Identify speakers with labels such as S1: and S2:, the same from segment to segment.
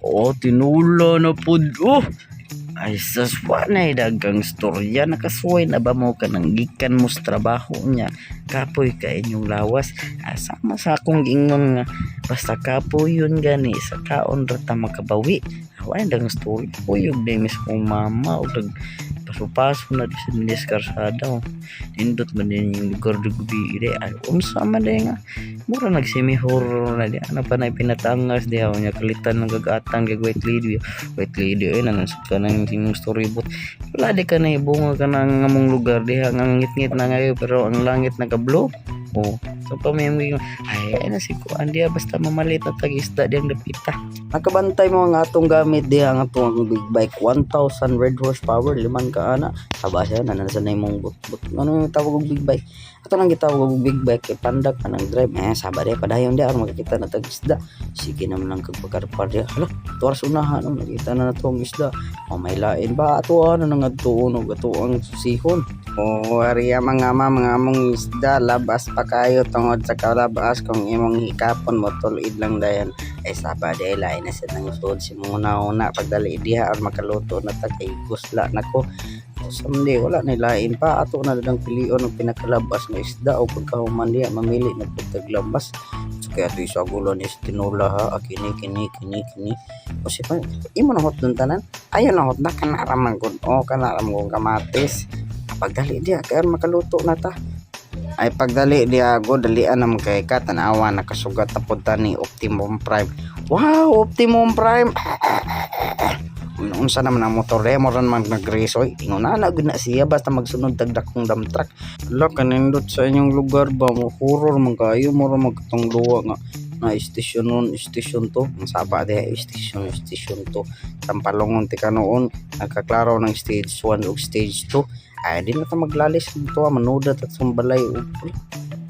S1: Oh, tinula na pud. Oh. Ay, sus, na dagang storya. Nakasuway na ba mo ka nang gikan mo sa trabaho niya? Kapoy ka inyong lawas. Ah, sama sa akong giingon nga basta kapoy yun gani sa kaon ra ta makabawi. Ah, wala dagang story. Kuyog din mismo mama o dag paso-paso na di sa minis karsada. Oh. Nindot man din yung lugar di gabi ide. Ay, unsa man di nga. Mura nag semi horror na di. Ano pa na ipinatangas di ako niya kalitan ng gagatang kay White Lady. White Lady ay nanang ka nang imong storybook. Wala di ka na ibunga ka ng among lugar diha nga ngit-ngit na ngayon pero ang langit nagka-blue. Oh, so pa may ay ay na si kuan diha basta mamalit na tag isda diyang dapita. Nakabantay mo ang atong gamit diha ang atong big bike 1000 red horsepower liman ka ana. Saba siya na nasa na imong but, but ano yung tawag og big bike? Ato nang gitawag og big bike kay pandak ka nang drive. Eh saba diha padayon diha aron makakita na tag isda. Sige naman lang kag pagkarpar diha. Hala, tuwas unahan oh, nakita na nato ang isda. Oh, may lain ba ato ano nang adtuon og ato ang susihon.
S2: O ariya mga ma, mga among isda, labas pa kayo tungod sa kalabas kung imong hikapon mo tulid lang dayon. Ay saba day lain na sa nang sud si muna una pagdali diha or makaluto na ta kay gusla nako. Samdi wala na lain pa ato na lang pilion ang pinakalabas nga isda o pagkahuman diha mamili na pud tag labas. So kaya ato isagulan is tinula ha, ah, kini kini kini kini. O si pa imo na hot dun tanan. Ayo na hot na kanara man gud. O kanara man gud kamatis. Pagdali diha kay aron makaluto na ta. Ay pagdali diha go dalian naman kay ka tanawa nakasugat na pud ta ni Optimum Prime. Wow, Optimum Prime. Unsa naman ang motor diha mo man nagresoy. Ingon na na gud na siya basta magsunod tag dakong dump truck. Hala, kanindot sa inyong lugar ba mo horror man kayo mo ra magkatong duwa nga na station 1, station 2. Ang saba diha station station 2. Sampalongon ti kanoon nagkaklaro ng stage 1 ug stage 2. Ay di na ta maglalis dito manuda ta sa balay.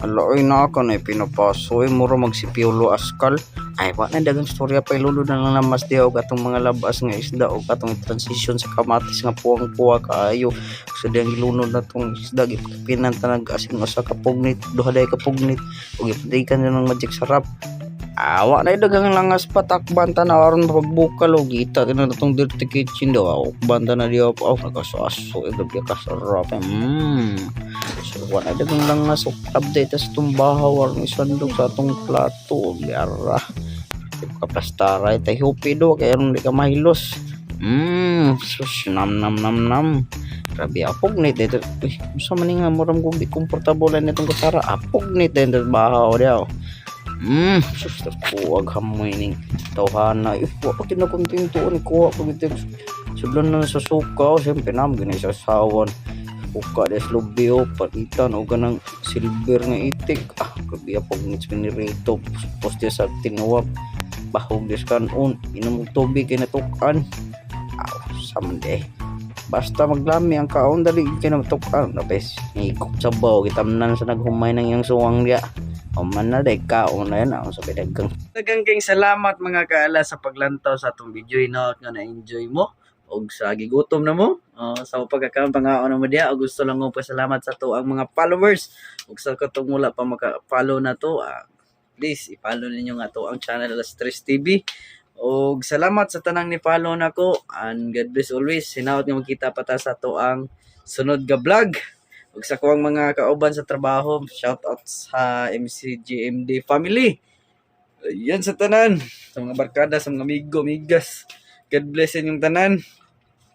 S2: Ala oy na ka na pinapaso oy mura magsipiulo askal. Ay wa na dagang storya pa ilunod na lang namas diha og atong mga labas nga isda og atong transition sa kamatis nga puwang-puwa kaayo. So diyang gilunod na tong isda gipinan ta nag asin usa ka pugnit, duha day ka pugnit ug ipatikan na ng magic sarap. Awa na dagang langas pa takban ta na aron mapagbukal og kita na tong dirty kitchen daw. Akban ta na diha pa oh, nagasaso eh grabe ka sarap. So wa na dagang langas og update sa itong bahaw aron isandog sa atong plato og yara. Di ka plastara tay hupi do kay aron di ka mahilos. Sus nam nam nam nam. Grabe apog ni dito. Uy, unsa man ni nga murang kog di komportable na itong kutsara. Apog ni dito bahaw diha. Sus kuwag hamoy ning tawhana. If wa pa kinakontento ni kuha pa gid sudlan na sa suka. Oh, siyempre nam gani sa sawan. Suka des lubyo palitan og kanang silver nga itik. Ah, grabe apog ni pinirito. Post sa tinuwak. Bahog des kanon. Inom og tubig kay natukan. Aw, sa man de. Basta maglami ang kaon dali kay natukan. Napes ngikop sa baw gitamnan sa naghumay ng iyang suwang diya. Human na day kaon na yan ako sa dagang. Dagang kayong salamat mga kaala sa paglantaw sa atong video hinaot nga na-enjoy mo og sa gigutom na mo. Sa pagkakaon pangaon na mo diha og gusto lang mo pasalamat sa ato ang mga followers ug sa katong wala pa maka-follow na to, please i-follow ninyo nga ato ang channel Alas 3 TV. Og salamat sa tanang ni follow nako and God bless always. Hinaot nga magkita pa ta sa ato ang sunod ga vlog. Ug sa kuwang mga kauban sa trabaho, shout out sa MCGMD family. Ayan sa tanan, sa mga barkada, sa mga amigo, amigas. God bless inyong tanan.